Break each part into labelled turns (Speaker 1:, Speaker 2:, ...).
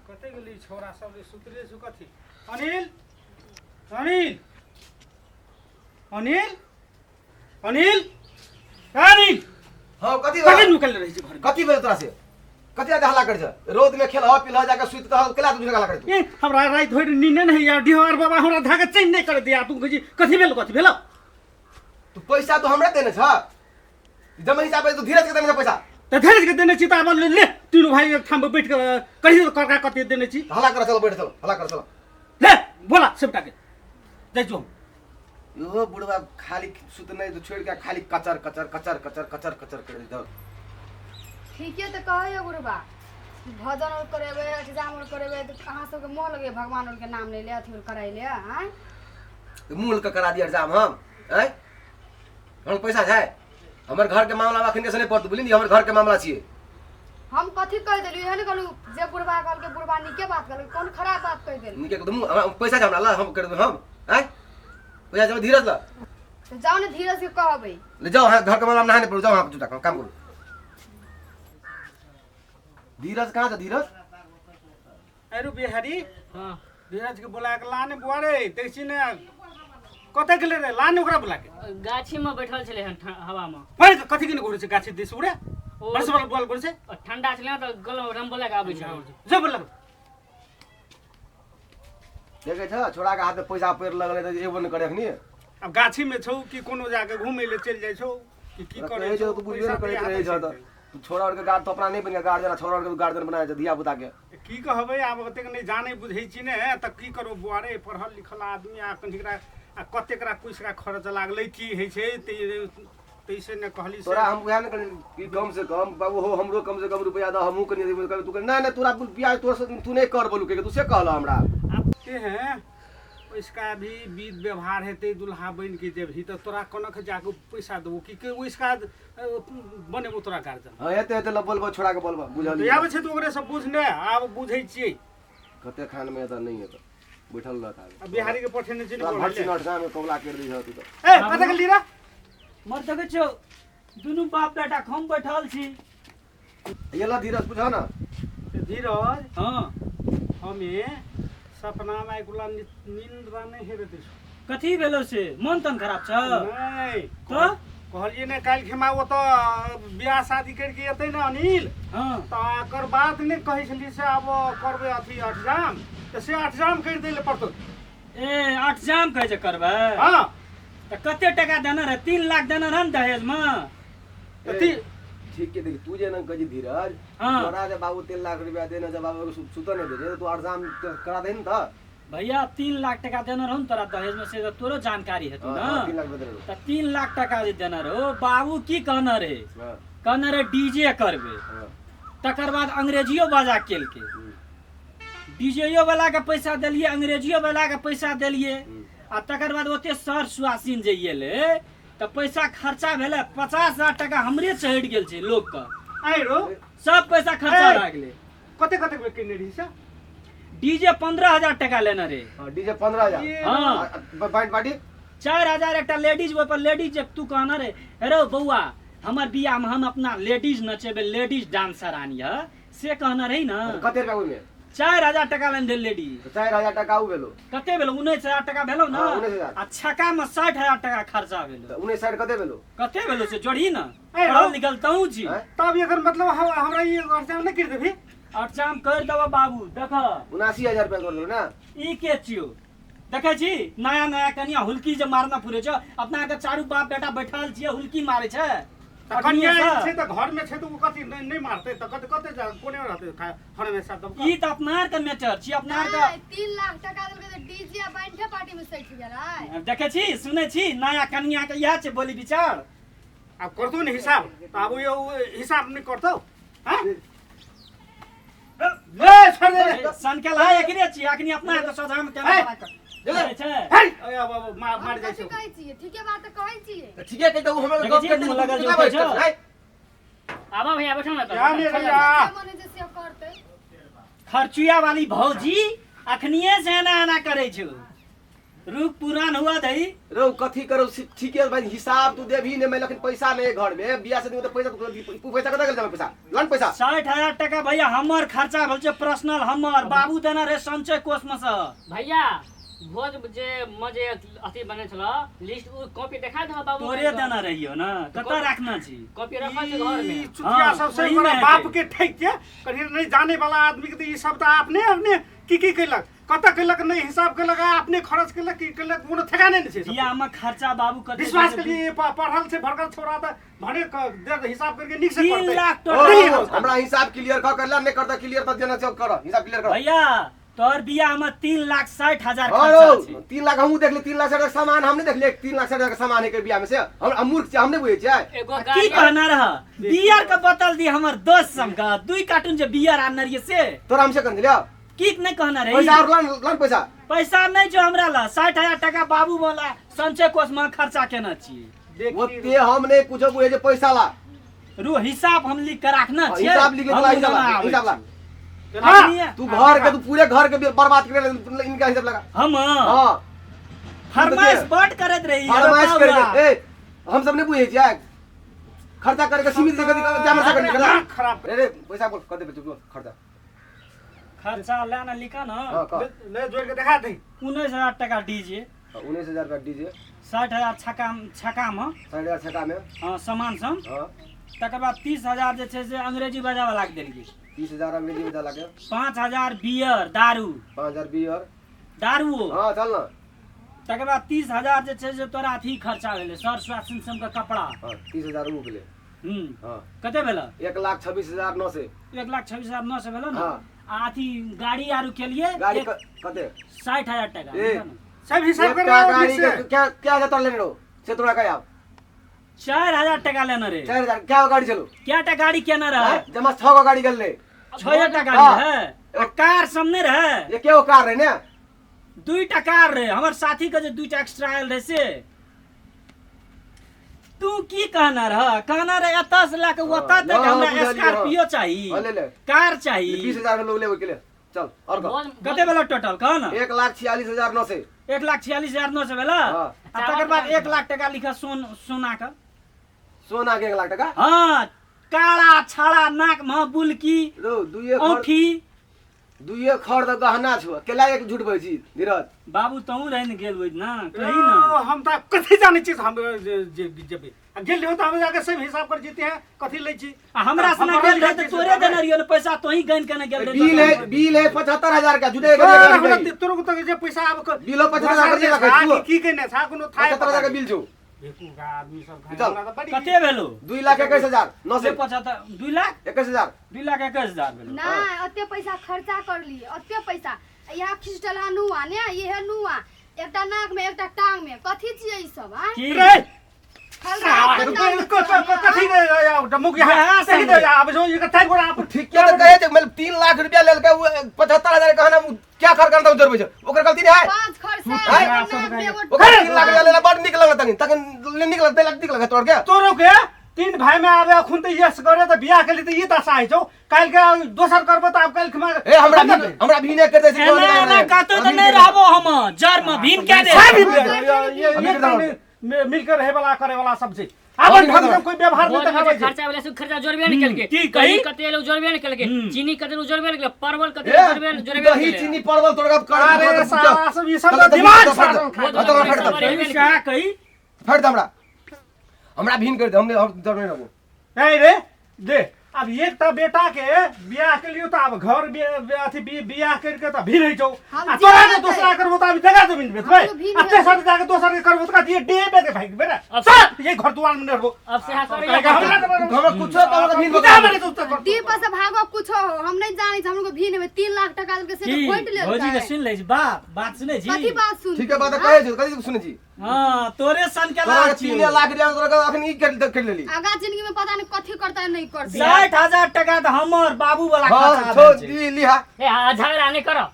Speaker 1: कतऽ गेलै ई छौड़ा सब जे सुतले छौ कथी? अनिल, अनिल, अनिल, अनिल, ए अनिल।
Speaker 2: हाँ, कथी
Speaker 1: कथी नुकल रहै छै घरमे?
Speaker 2: कथी भेल तोरा से? कथी आदे हल्ला करै छ? रौद में खेलह पिलह जाके सुति तह केला तू हल्ला करै तू?
Speaker 1: ए, हमरा राति भरि नींद नहि होइया, डिहर बाबा हमरा धागा चैन नहि करे दिया। तू कहै छी कथी भेल, कथी भेल?
Speaker 2: तू पैसा तो हमरा देने छ, जमा हिसाब तू धीरज के देने छ पैसा।
Speaker 1: तऽ धीरज के देने छी तऽ आब ले, तीनू भाई एक ठाम बैठ के कही तऽ कका कते देने छी।
Speaker 2: हल्ला कर चलो, बैठ चलो, हल्ला कर चलो।
Speaker 1: ले बोला सबटा के जाइ जो।
Speaker 2: इहो बुढ़वा खाली सुत नहीं तो छोड़ के खाली कचर कचर कचर कचर कचर कचर कर दे।
Speaker 3: ठीके तऽ कहैए बुढ़बा, भजन और करेबै, अष्टजाम और करेबै तऽ अहाँ सबके मोन लगैए भगवान और के नाम लै ले, अथी और करै ले। आँय,
Speaker 2: मूल के करा दिया अष्टजाम हम? आँय, हमर पैसा छै, हमर घर के मामला अखन से नहीं पड़तौ, बुझली? हमर घर के मामला छियै।
Speaker 3: हम कथी कहि देलियै? एहन कहलू जे बुढ़बा कहलकै, बुढ़बा नीके बात कहलकै, कोन खराब बात कहि देली?
Speaker 2: नीके कहलकै, हमरा पैसा छै, हमरा ला, हम कर देबै हम। आँय, पैसा छै धीरज ला।
Speaker 3: तऽ जाउ ने, धीरज के कहबै।
Speaker 2: ले जाओ, हाँ, घर के मामला में नहाने पड़ो, जाओ वहाँ पर काम करो। धीरज कहाँ था धीरज?
Speaker 1: अरे बिहारी।
Speaker 4: हाँ।
Speaker 1: धीरज के बुला के लाने बुआ रे, देखै छी ने कतऽ गेलै रे, लाने ओकरा बुला के।
Speaker 4: गाछी में बैठल छलै हन हवा में।
Speaker 1: पर कथी के घुरै छै गाछी दिस उड़े?
Speaker 4: ओ
Speaker 1: बरस बरस बोल घुरै छै।
Speaker 4: ठंडा छलै तऽ गल रमबला के आबै छै।
Speaker 1: जो बोला।
Speaker 2: देखै छ, छोड़ा के हाथ में पैसा पड़ि लगलै तऽ एबो नहि करे अखनी।
Speaker 1: आब गाछी में छौ कि कोनो जाके घूमै ले चलि जाइ छौ कि की
Speaker 2: तोरा
Speaker 1: करै
Speaker 2: कहै छौ
Speaker 1: छौ?
Speaker 2: तू बुझबे
Speaker 1: पैसा
Speaker 2: नहि करैत
Speaker 1: तऽ
Speaker 2: रहै छह
Speaker 1: हाथे
Speaker 2: तऽ तू छोड़ा आरके गार्ड तो अपना नहि बनि गार्जियन, छोड़ा आरके गार्जियन बनाए छै धिया पुता के।
Speaker 1: की कहबै, आब ओतेक नहि जानै बुझै छी ने तऽ की करबो बौआ रे? पढ़ल लिखल आदमी आ कनिकरा आ कतेकरा पैसा खर्च लागलै, की होइ छै तैसे ने कहली से।
Speaker 2: तोरा हम उएह ने कहली कि कम से कम बाबू हो, हमरो कम से कम रुपया दऽ, हमहूँ कनि देबै। तू कहली, नहि नहि, तोरा बियाह तोरा से तू नहि कर बोलू के तू से कहल हमरा।
Speaker 1: आब ते हैं उसका भी विध व्यवहार हेतै, दुल्हा बनि के जेबही तऽ तोरा कोना जाके पैसा देबो कि के उसका बनेबो तोरा गार्जियन?
Speaker 2: हाँ, हेतै हेतै, ल बोलबो, छोड़ा के बोलबो, बुझल।
Speaker 1: तऽ आबै छै तऽ ओकरे से बुझने आब बुझै छियै।
Speaker 2: कते खान में एतऽ नहि हेतै, बैठल रहत आब।
Speaker 1: आ बिहारी के पठेने छी ने?
Speaker 2: तोरा भर
Speaker 1: बोलले।
Speaker 2: नट गाम कबला कर दी तू तऽ।
Speaker 1: ए, कतऽ गेली रे?
Speaker 4: मर देखै छियौ, दुनू बाप बेटा हम बैठल छी।
Speaker 2: ये ला धीरज, बुझ ना।
Speaker 1: धीरज।
Speaker 4: हाँ।
Speaker 1: हमे सपना में एकला नींद नहीं हेबे दै छौ।
Speaker 4: कथी भेलो से? मन तन खराब छ?
Speaker 1: नहीं।
Speaker 4: तऽ?
Speaker 1: कहलियै ने काल्हि खेमा ओतऽ बियाह शादी करके एतै ने अनिल।
Speaker 4: हाँ।
Speaker 1: तऽ एकर बात नहि कहै छलियै से आब करबै अथी अठजाम, तऽ से अठजाम करि दै लए पड़तौ।
Speaker 4: ए, अठजाम कहै छै करबै?
Speaker 1: हाँ।
Speaker 4: तऽ कते टका देने रहै? 3 लाख देने रहै ने दहेजमे?
Speaker 1: तऽ ती
Speaker 2: ठीक के देख, तू जे ना कहै छी धीरज।
Speaker 4: हाँ।
Speaker 2: तोरा जे बाबू 3 लाख रुपया देने छै, बाबू सुतऽ नहि दे छै, तू अड़जाम करा दे ने तऽ।
Speaker 4: भैया, 3 लाख टका देने रहौ ने तोरा दहेजमे, से तऽ तोरो जानकारी हेतौ।
Speaker 2: हाँ, हाँ,
Speaker 4: ने
Speaker 2: 3 लाख रुपया देने रहौ।
Speaker 4: तऽ 3 लाख टका जे देने रहो, बाबू की कहने रहे?
Speaker 2: हाँ।
Speaker 4: कहने रहे डीजे करबै।
Speaker 2: हाँ।
Speaker 4: तकर बाद अंग्रेजियो बाजा केलकै। डीजेयो वाला के पैसा देलियै, अंग्रेजियो वाला के पैसा देलियै। आ तकर बाद ओते सर सुआसिन जे एलै तऽ पैसा खर्चा भेलै 50,000 टका हमरे चढ़ि गेल छै लोकके।
Speaker 1: आइ रो।
Speaker 4: सब पैसा खर्चा
Speaker 1: ए!
Speaker 4: भए गेलै।
Speaker 1: कते कते बेर किनने रही से?
Speaker 4: डीजे 15,000 टका लेने रहे।
Speaker 2: हाँ, डीजे 15,000।
Speaker 1: ये।
Speaker 4: हाँ।
Speaker 2: बाइट बाटी
Speaker 4: 4,000 एकटा लेडीज, ओहिपर लेडीज जे तू कहने रे, हेरो बौआ, हमर बियाहमे हम अपना लेडीज नचेबै, लेडीज डांसर आनिह, से कहने रही ने।
Speaker 2: तऽ कते रुपया ओहिमे?
Speaker 4: 4,000 टका लेने रहे लेडीज।
Speaker 2: तऽ 4,000 टका उ भेलो।
Speaker 4: कते भेलो? 19,000 टका भेलो ने?
Speaker 2: हाँ, 19,000।
Speaker 4: आ छकामे 60,000 टका खर्चा भेलो।
Speaker 2: तऽ 19 साठि कते भेलो?
Speaker 4: कते भेलो से जोड़ही ने।
Speaker 1: ए,
Speaker 4: पढ़ल लिखल तहूँ छी।
Speaker 2: आँय?
Speaker 1: तब एकर मतलब हमरा ई अड़चन नहि करि देबही?
Speaker 4: अठजाम कर देबो बाबू, देख।
Speaker 2: 79,000 रुपया कर देलो ना।
Speaker 4: ई के छियो? देखै छी, नया नया कनिया हुलकी जे मारना पुरे छौ। अपना के चारू बाप बेटा बैठल छियै, हुलकी मारै छै।
Speaker 1: तऽ कनिया जे छै तऽ घर में छै तऽ ओ कथी नहि नहि मारतै तऽ कते कते कोने रहतै हमेशा तब?
Speaker 4: ई तऽ अपना आर के मैटर छी, अपना आर के।
Speaker 3: नहि, 3 लाख टका देलकै तऽ डीजे आ बैंडे पार्टी में सठि गेलै।
Speaker 4: देखै छी, सुनै छी, नया कनिया के इएह छै बोली विचार।
Speaker 1: आब करतौ ने हिसाब तऽ आब ओ हिसाब नहि करतौ? हँ, ले छोड़ दे रे।
Speaker 4: सनकेल है एकरे छी, अखनी अपना आर के सोझा में केना
Speaker 1: हे!
Speaker 4: बना के करै छै?
Speaker 1: हे, अय, आब आब मार
Speaker 3: हम
Speaker 1: मार जाइ
Speaker 3: कथी
Speaker 1: छौ।
Speaker 3: कहै छियै? ठीके बात तऽ कहै छियै।
Speaker 2: तऽ ठीके कहै तऽ उ हमरा
Speaker 4: देखै
Speaker 2: गप
Speaker 4: छी,
Speaker 2: करतै
Speaker 4: मुँह लगल
Speaker 2: तू
Speaker 4: जे
Speaker 2: केना
Speaker 4: उठै छौ।
Speaker 2: बैठ आँय?
Speaker 5: आबा भैया, बैठो ना।
Speaker 1: क्या ने भैया?
Speaker 3: जे मन होइ छै से करतै।
Speaker 4: खर्चुआ वाली भौजी अखनिए से एना एना करै छौ। रुक पुरान हुआ दही।
Speaker 2: रौ कथी करू ठीके भाई हिसाब तू देबही ने, मैं लेकिन पैसा नहीं घर में, बियाह से तो पैसा तू पैसा कतऽ गेल जमा पैसा लन पैसा
Speaker 4: 60,000 टका भैया हमर खर्चा भेल छै पर्सनल, हमर बाबू देना रहे संचय कोष में से।
Speaker 5: भैया भोज जे मजे अथी बने छल लिस्ट उ कॉपी देखा दे बाबू।
Speaker 4: तोरे देना रहियो ना, कतऽ रखना छी
Speaker 5: कॉपी रखल छै घर में।
Speaker 1: चुतिया सबसे
Speaker 4: ओही
Speaker 1: बड़ा
Speaker 4: में
Speaker 1: बाप
Speaker 4: हेतै।
Speaker 1: के ठैक के कहीं नहीं जाने वाला आदमी के तो ई सब तऽ अपने अपने की की कैलक कतऽ कैलक नहीं हिसाब कैलक आ अपने खर्च कैलक की कैलक कोनो ठेकाने नहीं छै सबके।
Speaker 4: बियाह में खर्चा बाबू कते
Speaker 1: विश्वास के लिए पढ़ल छै भड़कल छोरा तऽ भने दे हिसाब करके नीक से
Speaker 4: 3
Speaker 1: करतै।
Speaker 4: लाख
Speaker 2: ओ,
Speaker 4: टोटल।
Speaker 2: हमरा हिसाब क्लियर कर कर ला, नहीं करता क्लियर तऽ जेना छै कर, हिसाब क्लियर कर।
Speaker 4: भैया तोहर बियाह में 3,60,000
Speaker 2: हाँ
Speaker 4: खर्चा
Speaker 2: रौ,
Speaker 4: छै।
Speaker 2: 3 लाख हमहूँ देखली, 3,60,000 सामान हम नहीं देखलिए, 3,60,000 के सामान है के बियाह में से हम मूर्ख छियै, हम नहीं बुझै छियै।
Speaker 5: एगो
Speaker 4: की
Speaker 5: गाड़ी
Speaker 4: कहना रह बियर के बोतल दी हमर दोस्त सब के 2 कार्टून जे बियर आनने रहिए से
Speaker 2: तोरा हमसे कर दिलियो
Speaker 4: की नहीं कहना रही।
Speaker 2: पैसा और लन लन पैसा
Speaker 4: पैसा नहीं जो हमरा ला 60,000 टका बाबू वाला संचय कोष में खर्चा केना छियै।
Speaker 2: ओते हम नहीं कुछो बुझै छै पैसा ला
Speaker 4: रू हिसाब हम लिख के राखना छियै।
Speaker 2: हिसाब लिख के
Speaker 4: हम
Speaker 2: ला, हिसाब ला,
Speaker 4: आबै
Speaker 2: हिसाब ला।
Speaker 4: छियै। अपने
Speaker 2: तू घर के तू पूरे घर के बर्बाद कर इनका हिसाब लगा।
Speaker 4: हम
Speaker 2: हां
Speaker 4: फरमाइश बड करैत रही।
Speaker 2: फरमाइश कर ए हम सब नहीं बुझै छियै, खर्चा करके सीमित जगह जामा सा कर
Speaker 1: खराब
Speaker 2: रे रे पैसा बोल कर दे चुप खर्चा
Speaker 4: खर्चा ले ना लिखा ना।
Speaker 2: हां कह
Speaker 1: ले जोड़ के देखा दे।
Speaker 4: 19,000 टका डीजे,
Speaker 2: 19,000 रुपया डीजे,
Speaker 4: 60,000 छका छका में,
Speaker 2: 60,000 छका में
Speaker 4: हां सामान सब।
Speaker 2: हां
Speaker 4: तकर बाद 30,000 जे छै से अंग्रेजी बजा वाला के देलियै।
Speaker 2: 30,000 अंग्रेजी बजा वाला के,
Speaker 4: 5,000 बियर दारू,
Speaker 2: 5,000 बियर
Speaker 4: दारू।
Speaker 2: हां चल ना।
Speaker 4: तकर बाद 30,000 जे छै से तोरा अथी खर्चा भेलै सर सुहासिन सब के कपड़ा।
Speaker 2: हां 30,000 उ भेलै। हां
Speaker 4: कते भेलै?
Speaker 2: 1,26,900।
Speaker 4: 1,26,900 भेलै ना।
Speaker 2: हां
Speaker 4: आ अथी गाड़ी आरू के लिए
Speaker 2: गाड़ी कते?
Speaker 4: 60,000 टका।
Speaker 1: सब हिसाब कर
Speaker 2: गाड़ी के क्या क्या जतन लेने रो से तोरा का आप
Speaker 4: 4,000 टका लेना रे।
Speaker 2: 4,000 क्या गाड़ी चलो
Speaker 4: क्या टा गाड़ी केना रहे?
Speaker 2: जमा 6 गो गाड़ी गेल रे।
Speaker 4: 6 टा गाड़ी है आ कार सब नहीं रहे।
Speaker 2: ये के कार रहे ने?
Speaker 4: 2 टा कार रहे हमर साथी के जे 2 टा एक्स्ट्रा आयल रहे से। तू की कहना रह? कहना रहे एतऽ से लए के ओतऽ तक हमरा स्कॉर्पियो चाही, कार चाही।
Speaker 2: 20,000 में लोग लेवे के लिए चल और
Speaker 4: कते भेला टोटल कह ना?
Speaker 2: 1,46,900।
Speaker 4: 1,46,900 भेला। आ तकर बाद 1 लाख टका लिखा सोना का,
Speaker 2: सोना के 1 लाख टका।
Speaker 4: हाँ काला छाड़ा नाक में बुलकी औंठी
Speaker 2: दुइये खर त गहना छु केला एक झूठ बजै छी धीरज
Speaker 4: बाबू तहु रहि ने गेल ओहि ना कही ना।
Speaker 1: हम त कथी जानै छी, हम जेबै आ गेल रहियो त हम जाके सब हिसाब कर जीते हैं कथी लै छी।
Speaker 4: आ हमरा से ना गेल रहे त तोरे देने रहियो ने पैसा, तोही गन के ना गेल रहे।
Speaker 2: बिल है, बिल है 75,000 का जुटे के
Speaker 1: तोरो त जे पैसा आब
Speaker 2: बिल 75,000 के
Speaker 1: की केने छा कोनो थाय
Speaker 2: 75,000 का बिल छु
Speaker 1: बेवकूफ आदमी सब खाय।
Speaker 4: कते भेलो?
Speaker 2: 2,21,900।
Speaker 4: 75 2,21,000 2,21,000 भेलो।
Speaker 3: ना ओते पैसा खर्चा कर लिए, ओते पैसा यहाँ खिचटला नुआ ने ये नुआ एकटा नाक में एकटा टांग में कथी छियै ई सब? हां
Speaker 1: रे कथी मुख यहाँ सही दे आब जो ये कथी गोरा आप
Speaker 2: ठीक के त कहे छै मतलब 3 लाख रुपया लेलकै 75,000 कहना क्या खर्च करता जोरबै छै ओकर गलती नहीं है।
Speaker 3: पांच खर्चा
Speaker 2: ओकर 3 लाख रुपया लेला बड़ नीक लगल तखन तखन नीक लगल नीक लगल तोर के
Speaker 1: तोरो के 3 भाई में आबे अखुन त यस करे त बियाह के लिए त ई दशा है छौ काल के दोसर करबो त आब काल के
Speaker 2: ए हमरा हमरा भीने कर दे छै
Speaker 4: ना ना कतो त नहीं रहबो हम जर में भीन के दे
Speaker 1: सब मिलकर रहे वाला करे वाला सब छै अपन ढंग से कोई व्यवहार नहीं देखाबै छै।
Speaker 5: खर्चा वाला से खर्चा जोरबे नहीं केलके
Speaker 4: की कही
Speaker 5: कते लोग जोरबे नहीं केलके, चीनी कते लोग जोरबे नहीं केलके, परवल कते जोरबे जोरबे
Speaker 2: दही चीनी परवल तोरा कर।
Speaker 1: अरे साला सब ई सब दिमाग
Speaker 4: खा कही
Speaker 2: फाड़ दे हमरा हमरा भीन कर दे हमने हम डर नहीं रहबो।
Speaker 1: ए रे दे अब एकटा बेटा के बियाह के लिए त अब घर अथी बियाह करके त भीड़ होइ छौ आ तोरा के दोसरा करबो त अब जगह जमीन बेचबै आ तेसर जाके दोसर के करबो त ये डेबे के भागि बेटा सर ये घर दुआर में रहबो।
Speaker 5: अब से करे
Speaker 2: हमरा कुछो त हमरा भीन
Speaker 3: दीप से भागो कुछो हो हम नहीं जानै छी, हमरो भीन में 3 लाख टका देलके से खोट लेल।
Speaker 4: भौजी के सुन ले छी बात बात सुनै छी
Speaker 3: कथी बात सुन?
Speaker 2: ठीक है बात कहै छी कथी सुनै छी?
Speaker 4: हां तोरे सन के लाख
Speaker 2: 3 लाख रुपया तोरा अखन ई कर लेली
Speaker 3: आगा जिंदगी में पता नहीं कथी करता है नहीं करता।
Speaker 4: 60,000 टका त हमर बाबू वाला खर्चा
Speaker 2: छोड़ दी लिहा
Speaker 5: ए आ झगड़ा नहीं करो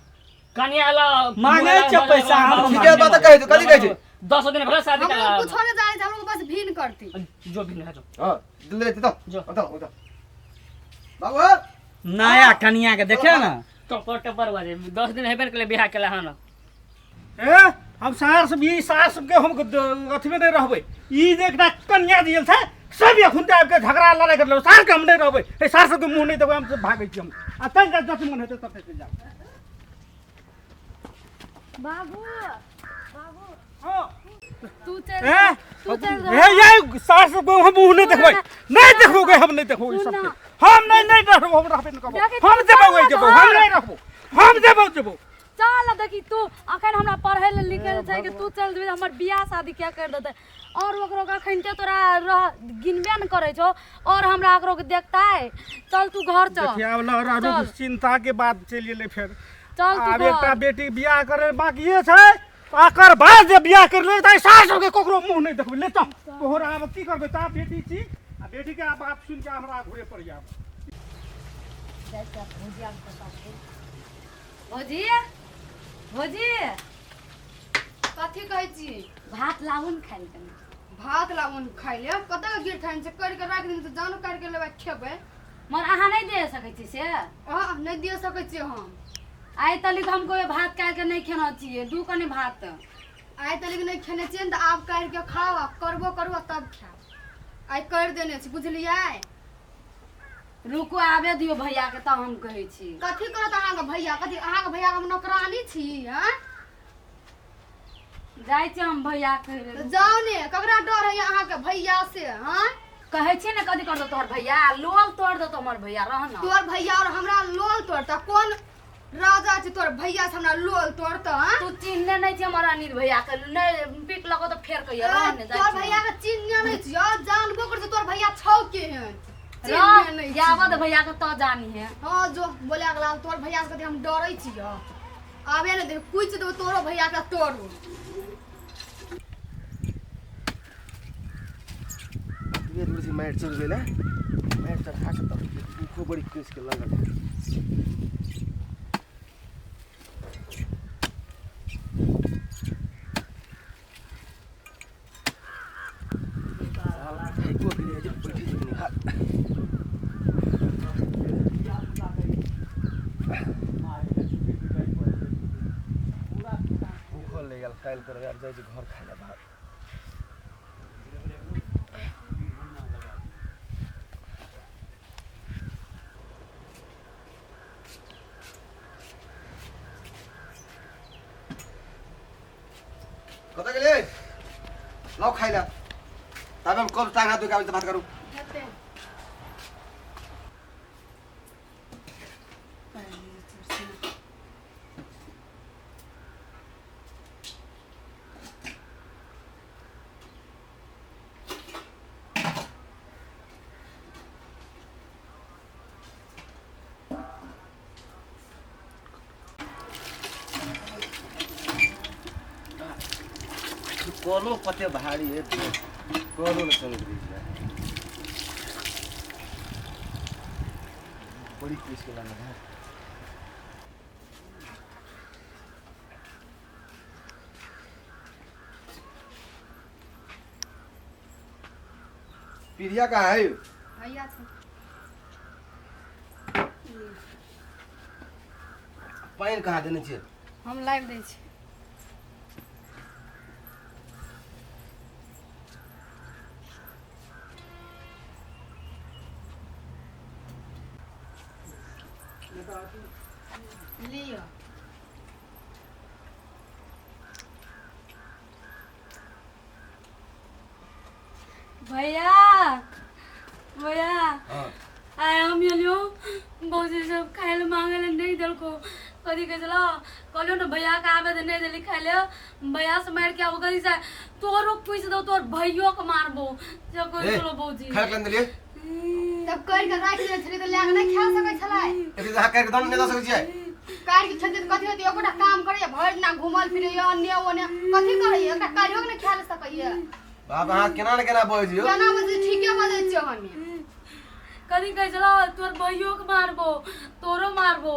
Speaker 5: कन्या ला
Speaker 4: मांगे छ पैसा हम।
Speaker 2: ठीक है बात कहै छी कथी कहै छी?
Speaker 5: 10 दिन भला शादी
Speaker 3: हम कुछो नहीं जानै छी, हमरो बस भीन करती
Speaker 5: जो भीन है जो।
Speaker 2: हां ले त
Speaker 5: जो
Speaker 2: त बाबू
Speaker 4: नया कन्या के देखे ना
Speaker 5: टपर टपर बाजे 10 दिन हेबे के बियाह केला हन
Speaker 1: ए हम सार सब ई सार सबके हम अथीमे नहि रहबै। ई जे एकटा कन्या दियल छै सब एखन आबि के झगड़ा लड़ाइ करलौ, सार के हम नहि रहबै, एहि सार सबके मुँह नहि देबै, हम सब भागै छी हम। आ चलि जा, जति मन हेतै तते चलि जाउ।
Speaker 6: बाबू बाबू
Speaker 1: हँ
Speaker 6: तू चल
Speaker 1: ए
Speaker 6: तू चल
Speaker 1: ए ये सास को हम मुंह नहीं देखबै, नहीं देखबो हम नहीं देखबो ई सब के। हम नहीं नहीं रहबो, हम रहबे नहीं करबो, हम जेबो वही जेबो, हम नहीं रहबो, हम जेबो जेबो।
Speaker 6: चल ना देखी तू अखन हमरा पढ़े ले लिखे ले छै कि तू चल जेबही त हमर बियाह शादी क्या कर देतै। और ओकरो अखन ते तोरा रह गिनबे न करै छौ और हमरा ओकरो के देखतै। चल तू घर चल।
Speaker 1: देखिए आब लहरा
Speaker 6: चल।
Speaker 1: रुक, चिंता के बात चलि गेलै फेर।
Speaker 6: चल तू
Speaker 1: आब एकटा
Speaker 6: घर।
Speaker 1: बेटी बियाह करे बाकिए छै, अकर बाद जे बियाह कर ले तऽ सास सबके ककरो मुँह नहीं देखबै। ले चल तोहर आब की करबै, ता बेटी छी आ बेटी के आब बात सुनि के हमरा घुरे पड़ि आब।
Speaker 6: भौजी भौजी
Speaker 3: कथी कहै छी?
Speaker 6: भात लाबू ने खाइ लए कनी।
Speaker 3: भात लाबू ने खाइ ले? कतऽ गिर खाइन छै, करि के राखि देने तऽ जानो काटि के लेबै खेबै।
Speaker 6: मगर अहाँ नहि दे सकै छी से?
Speaker 3: अहाँ नहि दिअ सकै छियै हम।
Speaker 6: आइ तलिक हम कोइ भात काटि के नहि खेने छियै, दू कनी भात।
Speaker 3: आइ तलिक नहि खेने छियै ने तऽ आब काटि के खाउ आ करबो करू आ तब खायब। आइ करि देने छी बुझलियै।
Speaker 6: रुकू आबे दियौ भैया के तब हम कहै छी।
Speaker 3: कथी करत अहाँके भैया? कथी अहाँके भैया हम नौकरानी छी? हँ
Speaker 6: जाइ छी हम भैया कहै
Speaker 3: तऽ
Speaker 6: लए।
Speaker 3: जाउ ने, ककरा डर होइए अहाँके भैया से? हँ
Speaker 6: कहै छियै ने कथी करतौ तोहर भैया, लोल तोड़ देतौ हमर भैया, रह ना।
Speaker 3: तोहर भैया और हमरा लोल तोड़ता? कोन राजा छै तोहर भैया से हमरा लोल तोड़ता? हँ
Speaker 6: तू चिन्हने नहि छी हमर अनिल भैया के, नहि पीट लगो तऽ फेर कहियो रह ने। जाइ
Speaker 3: तोहर
Speaker 6: छी
Speaker 3: भैया के चिन्हने नहि छियौ, जानबो कर तोहर भैया छौ केहन।
Speaker 6: रह,
Speaker 3: चिन्हने नहि
Speaker 6: जाबऽ दे भैया के तऽ जानी है।
Speaker 3: हाँ जो बोले अगला तोहर भैया से कथी हम डरै छियौ, आबे ने दे कुछ देबो तोरो भैया के तोरू।
Speaker 2: ये दूर से मारि चढ़ गेलै, मारि चढ़ा के तब भूखो बड़ी कस के लगल है। साला थाइको गेलै जे बैठे छै कनी हाथ। भूखल ले गेल, काल्हि करबै, आब जाइ छी घर खाइ लए भात। कतऽ गेलै? लाउ खाइ लए, ताबे हम कब टांग हाथ धोइ के आबै छी तऽ भात करू।
Speaker 3: हेतै।
Speaker 2: कलो कते भारी है, कलो ने चलैत रहै छै, बड़ी कुछ के लगल है। पीढ़िया कहाँ है?
Speaker 3: भैया छै।
Speaker 2: पानि कहाँ देने छियै?
Speaker 3: हम लाबि दै छी। लिअ।
Speaker 6: भैया भैया
Speaker 2: हाँ
Speaker 6: आइ हम एलियो, भौजी सब खाइ लए मांगे लए नहि देलको। कथी कहै छलो? कहलियो ने भैया के आबे तऽ नहि देली खाइ लए, भैया से मारि के आबो। कथी से तोरो पूछि दौ, तोहर भैयो के मारबो से कहै
Speaker 2: ए,
Speaker 6: छलो भौजी।
Speaker 2: खाइ लए देलियै?
Speaker 3: तब करि के राखि देने छलियै तऽ लए कऽ नहि खा सकै छलै?
Speaker 2: एते अहाँ काटि कऽ दऽ नहि दऽ सकै छियै?
Speaker 3: काटि के खेतै तऽ कथी होतै? एकोटा काम करैया भरि दिना घूमल फिरैया अन्ने ओने, कथी करैया? एकटा काटियो के नहि खा ले सकैया।
Speaker 2: बाप, अहाँ केना ने केना बजै छियै?
Speaker 3: केना बजै? ठीके बजै छियै हमे।
Speaker 6: कथी कहै छलो? तोहर भैयो के मारबो, तोरो मारबो।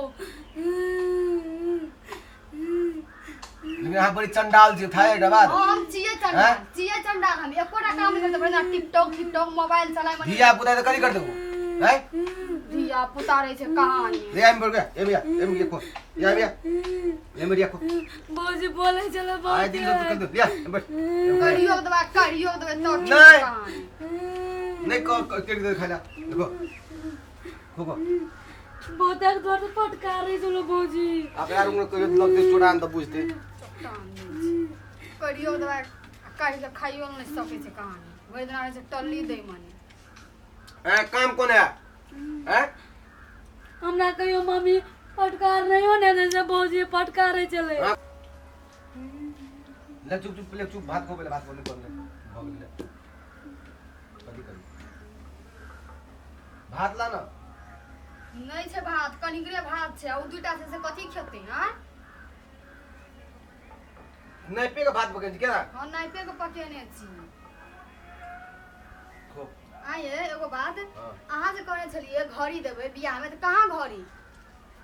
Speaker 2: लेकिन अहाँ बड़ी चंडाल छियै, थाहे एकटा बात।
Speaker 3: हाँ हम छियै चंडाल,
Speaker 2: हैं?
Speaker 3: छियै चंडाल हम। एकोटा काम नहि करते, भरि दिना टिकटॉक टिकटॉक मोबाइल चलाय।
Speaker 2: धिया पुता तऽ कथी करतै ओ? हैं?
Speaker 3: धिया छै आ पुतारै छै कहानी।
Speaker 2: रे आइम बोल गया ए भैया ए मुझे को या भैया ए मेरी को
Speaker 6: भौजी बोलै छलै
Speaker 2: आए दिन तो कर दो लिया बैठ।
Speaker 3: करियो देबै, करियो देबै तो ठीक
Speaker 2: नहीं।
Speaker 3: कहानी।
Speaker 2: नहीं को के दे खाला देखो खोको
Speaker 6: बहुत तोर से फटकारै छलै भौजी।
Speaker 2: आप यार उनको कहियो लग दे चोरान त बुझते।
Speaker 3: करियो देबै कहि के खाइयो नहि सकै छै कहानी। ओहि दिना रहै छै टल्ली दै मने।
Speaker 2: ए काम कोन है हैं?
Speaker 6: हमरा कहियो मम्मी फटकार नहीं होने दे छै भौजी फटकारै छलै।
Speaker 2: ले चुप चुप ले चुप भात खो पहले भात बोलने कोन ले भग ले कथी करी भात ला ना।
Speaker 3: नहि छै भात, कनिकरे भात छै। आ उ दुटा छै से कथी खेतै? हां
Speaker 2: नहीं पे के भात पकेने छी केना?
Speaker 3: हां नाइपे के पकेने छी।
Speaker 2: खो
Speaker 3: आये एगो बात,
Speaker 2: हाँ।
Speaker 3: अहाँ जे कहने छलियै घड़ी देबै बियाह में, तऽ कहाँ घड़ी?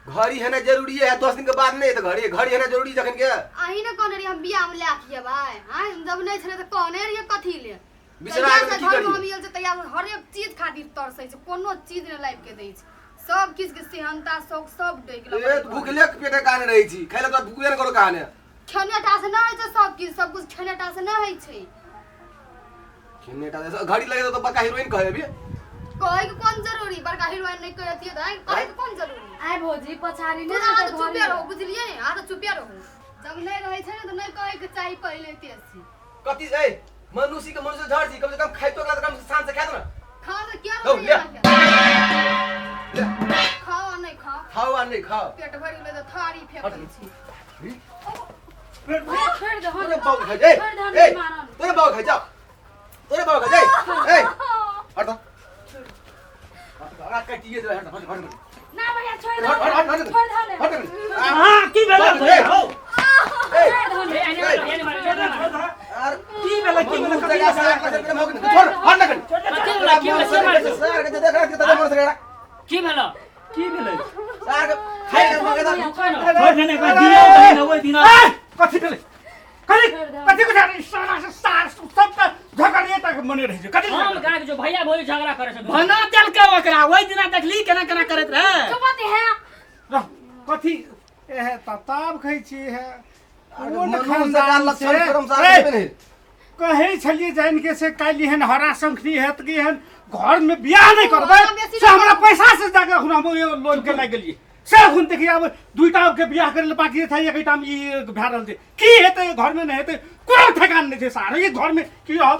Speaker 2: घड़ी है ना जरूरी है 10 दिन के बाद नहीं तो घड़ी घड़ी है ना जरूरी जखन के
Speaker 3: अहीं ने कहने रहियै हम बियाह में लए के अयबै। आँय जब नहि छलै तऽ कहने रहियै कथी ले?
Speaker 2: बिसरा
Speaker 3: तहिया
Speaker 2: गेलै
Speaker 3: से
Speaker 2: की
Speaker 3: घर में
Speaker 2: करियै?
Speaker 3: हम आयल छै तहिया से हरेक चीज खातिर तरसै छै, कोनो चीज नहि लाबि के दै छै। सब किछु के सेहनता शौक सब डगि
Speaker 2: ए
Speaker 3: गेल।
Speaker 2: भूखले के पेटे काने रहै छी खाइले तो भूखले ने करो काने।
Speaker 3: खेने टा से नहि होइ छै सब किछु, सब किछु खेने टा से नहि होइ छै।
Speaker 2: खेने टा से घड़ी लगे तो बड़का हीरोइन कहे अभी।
Speaker 3: कहै के कोन जरूरी? बड़का हीरोइन नहि कहतियै तऽ आँय कहै के कोन जरूरी?
Speaker 6: आइ भौजी पछाड़ी
Speaker 3: तू
Speaker 6: नहि
Speaker 3: अहाँ
Speaker 6: देतै
Speaker 3: तऽ चुपे
Speaker 6: घड़ी।
Speaker 3: रहू, बुझलियै? अहाँ तऽ चुपे रहू। जब नहि रहै छै ने तऽ नहि कहै के चाही पहिले तेसी।
Speaker 2: कथी ए मनुष्य के मनुष्य झड़ छी कम से कम खाइतो अगला त कम से शान से खाए दो ना।
Speaker 3: खाओ तऽ किया
Speaker 2: दौ,
Speaker 3: रहै
Speaker 2: ले।
Speaker 3: अहाँके?
Speaker 2: ले
Speaker 3: खाओ आ नहि खाओ,
Speaker 2: खाओ आ नहीं खाओ।
Speaker 3: पेट भरि गेलै तऽ थारी फेकै छी।
Speaker 6: भैया छोड़ि दे
Speaker 2: तोरे बाबू खा जा
Speaker 6: छोड़ि दे, हम
Speaker 2: ए
Speaker 6: नहि मानब।
Speaker 2: तोरे बाबू खा जा तोरे बाबू खा जा ए हट दो हट कटिए दे हट हट हट
Speaker 6: ना भैया छोड़ि दे
Speaker 2: हट हट हट
Speaker 6: छोड़ि दे
Speaker 2: हट
Speaker 4: हां की भेलै भैया हौ?
Speaker 2: ए
Speaker 6: छोड़ि दे।
Speaker 5: ए, एने मारो, एने मारो, एने मारो।
Speaker 2: यार
Speaker 4: की भेलै की भेलै
Speaker 2: कथी सार के चक्कर में हो गेल छोड़ हट ना कर।
Speaker 5: कथी भेलै? की भेलै? की भेलै?
Speaker 2: सार के देख रहा के तते मन से
Speaker 5: की भेलै?
Speaker 4: की भेलै?
Speaker 2: सार के खाइ के मगे
Speaker 5: रुको न।
Speaker 4: छोड़ दे ने कोई दिनो बहिन ओइ दिना।
Speaker 1: ए कथी भेलै? कथी कथी को झाड़ी सारा से सार सब का झगड़िए तक मने रहै छै कथी?
Speaker 5: हम गाय के जो भैया भौजी झगड़ा करे छै।
Speaker 4: भना देलकै ओकरा ओइ दिना देखली केना केना करैत रहे।
Speaker 6: चुप है।
Speaker 1: रह कथी ए तताब खाइ छी है कोन
Speaker 2: मनुष्य का
Speaker 1: खानदान
Speaker 2: लक्षण
Speaker 1: से?
Speaker 2: करम सार
Speaker 1: ए,
Speaker 2: के नहीं
Speaker 1: कहै छलियै जानि के से काल्हि एहन हरा शंखनी हेत कि एहन घर में बियाह नहि करबै
Speaker 3: हँ, बेसी
Speaker 1: से हमरा
Speaker 3: नहि
Speaker 1: पैसा से जाके एखन हम ओहि लोन के लागि गेलियै से एखन देखियै आब दुइटा के बियाह करै लए बाकी छै एकटा मे ई भए रहल छै की हेतै घर में नहि हेतै कोनो ठेकान नहि छै सार ई घर में की हम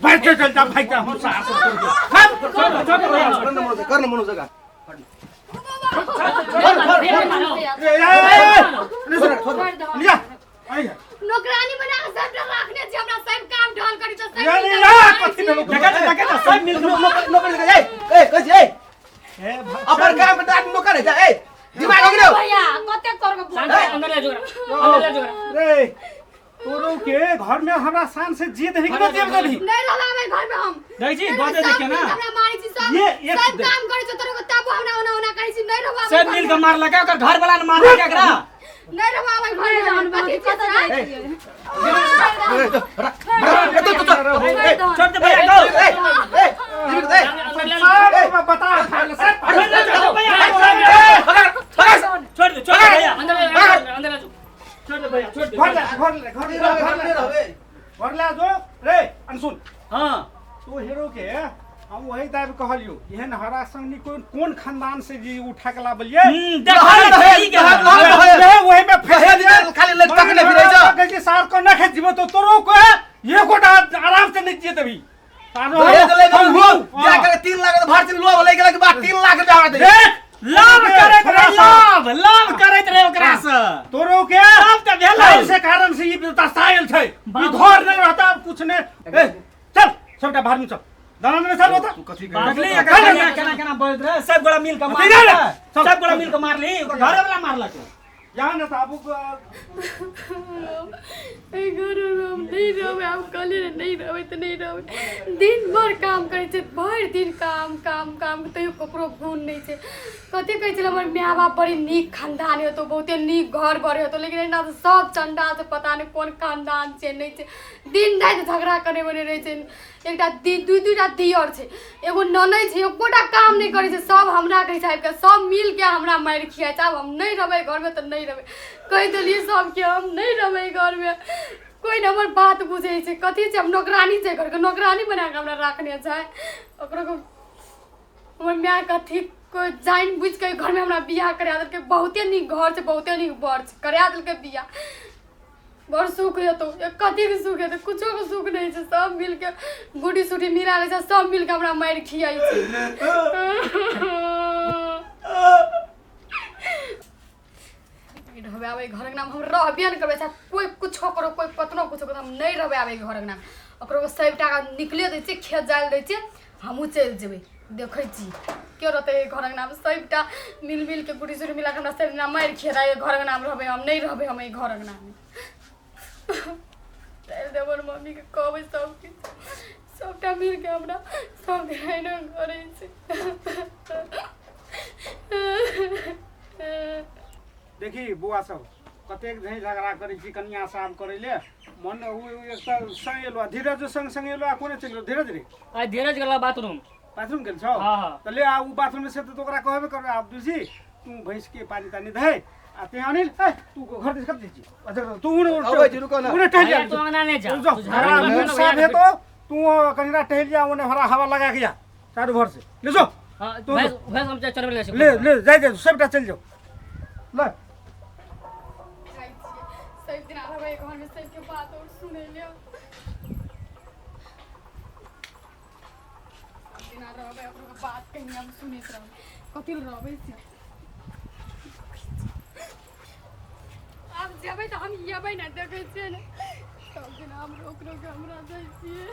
Speaker 1: भागि के चलि जाब भागि जाब हम सार सब छोड़ि देब। हम
Speaker 4: छोड़ दे, छोड़ दे भैया।
Speaker 2: कर न मनुष्य कर न मनुष्य का
Speaker 5: भैया मारो।
Speaker 1: ए, ए, ए, ए,
Speaker 2: छोड़ छोड़
Speaker 6: छोड़ि दे।
Speaker 1: लिया आइया
Speaker 3: नौकरानी बना के सबटा राखने छी हमरा, सब काम ढाल करी छै सब
Speaker 1: या
Speaker 3: चीज
Speaker 1: या
Speaker 3: हम
Speaker 1: कथी भेलो?
Speaker 4: देखै त देखै त सब मिल के
Speaker 2: नौकर लगे ए ए कहै छी ए
Speaker 1: ए,
Speaker 2: अपन काम के आदमी नौकर है जा ए दिमाग हो गेलो।
Speaker 6: भैया कतेक तोर के
Speaker 5: शांत हो, अंदर ले जोगरा अंदर ले जोगरा।
Speaker 1: रे तोरो के घर में हमरा शान से जिए दही कि नहि जिए दही?
Speaker 3: नहि रहलाबै घर में हम।
Speaker 4: देखै छी
Speaker 3: नहि
Speaker 4: बाजै
Speaker 3: रहबै,
Speaker 4: छै
Speaker 3: सब
Speaker 4: केना
Speaker 3: मिल के हमरा मारै छी सब।
Speaker 1: ये एक
Speaker 3: सब काम करै छै तोरो के तबो हमरा ओना ओना करै छी। नहि रहबाबै
Speaker 4: सब
Speaker 3: घर
Speaker 4: मिल
Speaker 3: में।
Speaker 4: के मारलकै ओकर घर वाला ने मारलकै एकरा।
Speaker 3: नहि रहबाबै घर में हम। कथी
Speaker 6: कतऽ
Speaker 3: छै
Speaker 6: जाइ छियै?
Speaker 2: ए
Speaker 4: छोड़ दे भैया गो।
Speaker 2: ए ए जीवित ए
Speaker 5: अंदर ले
Speaker 1: सब बता खाइल सब
Speaker 4: छोड़ दे छोड़ दे भैया छोड़ दे छोड़ दे भैया
Speaker 5: अंदर ले अंदर ले जो।
Speaker 4: छोड़ दे भैया छोड़ दे
Speaker 1: घर ले घर ले घर ले घर ले घर ले जो रे अनसुन।
Speaker 4: हां
Speaker 1: तो हीरो के हम वही दाबि कहलियो एहन हरा संगनी कोन कोन खानदान से जी उठा के लाबलियै?
Speaker 4: देखै छी के
Speaker 1: वही में फंस
Speaker 2: खाली लग तक नहीं फिरै छ।
Speaker 1: कहै छै सार को न खेत जीवो तो तोरो को एकोटा आराम से नहीं जिए देबी।
Speaker 2: दहेज ले गेल जा के 3 लाख के भर लोभ ले गेल के बाद 3 लाख रुपया हमरा दे।
Speaker 1: देख
Speaker 4: लाभ करैत रहे लाभ लाभ करैत रहे ओकरा से
Speaker 1: तोरो के
Speaker 4: सब तऽ भेलै।
Speaker 1: से कारण से ई दस्तायल छै ई घर नहीं रहता अब कुछ नहीं। ए चल सबटा बाहर में चल दलान में चल होता
Speaker 2: तू कथी
Speaker 4: देखली एकर केना केना केना बोलैत रहे सब गोड़ा मिल के
Speaker 1: अथी जा रे।
Speaker 4: मारलकै सब गोड़ा मिल के मारली ओकर घरे वाला मारलकै।
Speaker 1: यहाँ ने तऽ आबू।
Speaker 6: एहि घरमे हम नहि रहबै, आब कहलियै ने नहि रहबै तऽ नहि रहबै। दिन भरि काम करै छै, भरि दिन काम काम काम, तैयो ककरो गुण नहि छै। कथी कहै छलै हमर माय बाप बड़ी नीक खानदान हेतौ, बहुते नीक घर बर हेतौ, लेकिन एना तऽ सब चण्डाल छै, पता नहि कोन खानदान छै नहि छै। दिन राति झगड़ा करै बने रहै छै। एकटा दी दू दूटा दियर छै, एगो ननैद छै, एकोटा काम नहि करै छै। सब हमरा कहै छै आबिके, सब मिलके हमरा मारि खियाइ छै। आब हम नहि रहबै घरमे तऽ नहि रहबै, कहि देलियै सबके हम नहि रहबै घरमे। कोइ नहि हमर बात बुझै छै। कथी छै, हम नौकरानी छै? घरके नौकरानी बनाकऽ हमरा राखने छै? ओकरो हमर माय कथी कोइ जानि बुझिकऽ घरमे हमरा बियाह करा देलकै। बहुते नीक घर छै, बहुते नीक बर छै, करा देलकै बियाह, बड़ सुख हेतौ। कथीके सुख हेतै? कुछोके सुख नहि छै। सब मिलके गुडी सुडी मिला लै छै, सब मिलके हमरा मारि खियाइ छै। रहबै आबै घरक नाम हम रहबे नहि करबै, चाहे कोइ कुछो करो, कोइ कतनो कुछो करो, हम नहि रहबै आबै घरक नाम। ओकरो सबटा निकले दै छियै, खेत जाय दै छियै, हमहूँ चलि जेबै। देखै छी के रहतै एहि घरक नाम। सबटा मिल मिलके गुडी सुडी मिला कऽ हमरा सब दिना मारि खेतै। एहि घरक नाम रहबै हम नहि रहबै हम एहि घरक नाम। चलि देबै मम्मीके, कहबै सबकिछु। सबटा मिलके हमरा सब दिन एना करै छै।
Speaker 1: देखी बौआ सब, कतेक झै झगड़ा करै छी कनिया साफ करै ले मन उ एक तऽ संग एलो आ धीरज संग संग एलो आ कोने चलि गेलो धीरज रे?
Speaker 5: आइ धीरज गेला बाथरूम।
Speaker 1: बाथरूम गेल छौ?
Speaker 5: हाँ, हाँ।
Speaker 1: तऽ ले आ उ बाथरूम से तऽ ओकरा कहबे करबै। आब तुलसी, तू भैंस के पानी तानी दे आ ते अनिल, ए तू घर दिस कब छी? अच्छा तू उने
Speaker 2: अबै छी, रुको ना।
Speaker 1: उने टहल जा।
Speaker 5: भैया, तू अंगना नहि जा।
Speaker 1: जाओ,
Speaker 5: तू
Speaker 1: हरा
Speaker 5: झगड़ा
Speaker 1: मुँह
Speaker 5: कर,
Speaker 1: साफ
Speaker 5: भैया के
Speaker 1: हेतो, तू कनिरा टहल जा, ओने हरा हवा लगा के जा चारू भर से ले जो।
Speaker 5: हाँ,
Speaker 1: तू
Speaker 5: भैंस भैंस हम चरबै ले छी।
Speaker 1: ले ले जाय जा, सबटा चलि जाओ ले।
Speaker 6: जाइ छियै, सब दिना रहबै घरमे, सबके बात और सुनै ले। सब दिना रहबै, ओकरो बात कहीं हम सुनैत रहबै। कथी लए रहबै से? आब जेबै तऽ हम एबै ने, देखै छियै ने, सब दिना हम रोक रोक हमरा जाइ छियै।